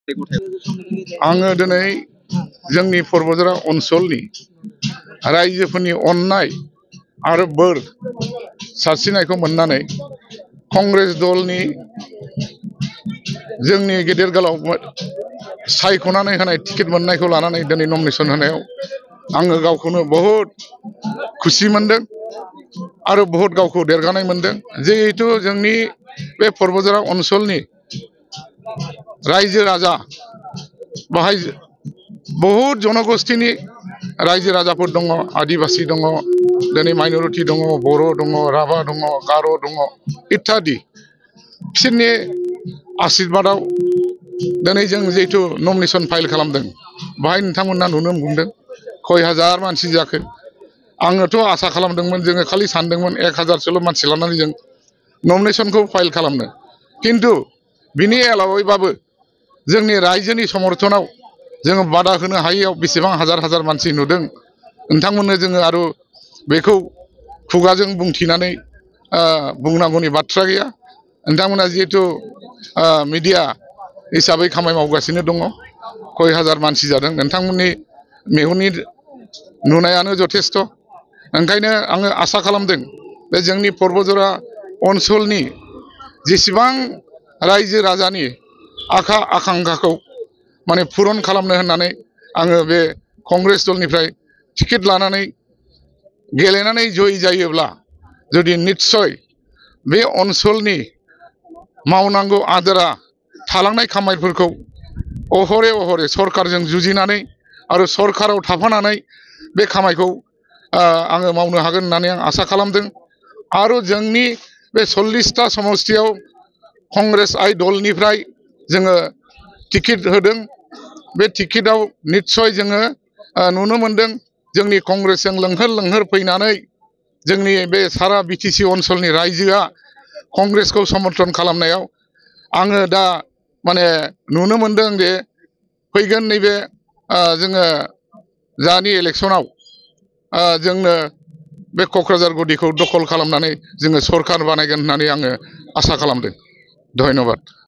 आङो दिनै जोंनि परबजरा ओनसोलनि रायजोफोरनि अननाय आरो बोर सारस्रिनायखौ मोननानै कंग्रेस दलनि जोंनि गेदेर गोलाव सायख'नानै होनाय टिकेट मोननायखौ लानानै दिनै नमिनेशन होनायाव आङो गावखौनो बहुद खुसि मोनदों आरो बहुद गावखौ देरगानाय मोनदों। जिहेतु जोंनि बे परबजरा ओनसोलनि रायजो राजा बाहाय बहुत जनगोष्ठीनि रायजो राजाफोर दङ, आदिबासी दङ, दिनै माइनरिटी दङ, बर' दङ, राभा दङ, गार' दङ इत्यादि। बिसोरनि आशीर्बादाव दिनै जों जिहेतु नमिनेशन फाइल खालामदों बाहाय नोंथांमोना नुनो मोनदों खय हाजार मानसि जाखो। आङोथ' आसा खालामदोंमोन, जोङो खालि सानदोंमोन 1000सोल' मानसि लानानै जों नमिनेशनखौ फाइल खालामनो। किन्तु बिनि एलावैबाबो जोंनि रायजोनि समर्थनाव जोङो बादा होनो हायैयाव बेसेबां हाजार हाजार मानसि नुदों। नोंथांमोननो जोङो आरो बेखौ खुगाजों बुंथिनानै बुंनांगौनि बाथ्रा गैया। नोंथांमोना जिहेतु मिडिया हिसाबै खामानि मावगासिनो दङ, कय हाजार मानसि जादों नोंथांमोननि मेगननि नुनायानो जथेस्थ'। ओंखायनो आङो आसा खालामदों बे जोंनि परबजरा ओनसोलनि जेसेबां रायजो राजानि आकांक्षाखौ माने पुरन खालामनो होननानै आङो बे कंग्रेस दलनिफ्राय टिकेट लानानै गेलेनानै जय जायोब्ला जुदि निस्सय बे ओनसोलनि मावनांगौ आदोरा थालांनाय खामानिफोरखौ अहरे अहरे सरकारजों जुजिनानै आरो सरकाराव थाफानानै बे खामानिखौ आङो मावनो हागोन होननानै आं आसा खालामदों। आरो जोंनि बे 40टा समस्तियाव कंग्रेस आइ दलनिफ्राय जोङो टिकेट होदों। बे टिकेटआव निस्सय जोङो नुनो मोनदों जोंनि कंग्रेसजों लोंहोर लोंहोर फैनानै जोंनि बे सारा बिटिसि ओनसोलनि रायजोआ कंग्रेसखौ समर्थन खालामनायाव आङो दा माने नुनो मोनदों जे फैगोन नैबे जोङो जानि इलेक्सनाव जोंनो बे क'क्राझार गुदिखौ दखल खालामनानै जोङो सरकार बानायगोन होननानै आङो आसा खालामदों। धन्यबाद।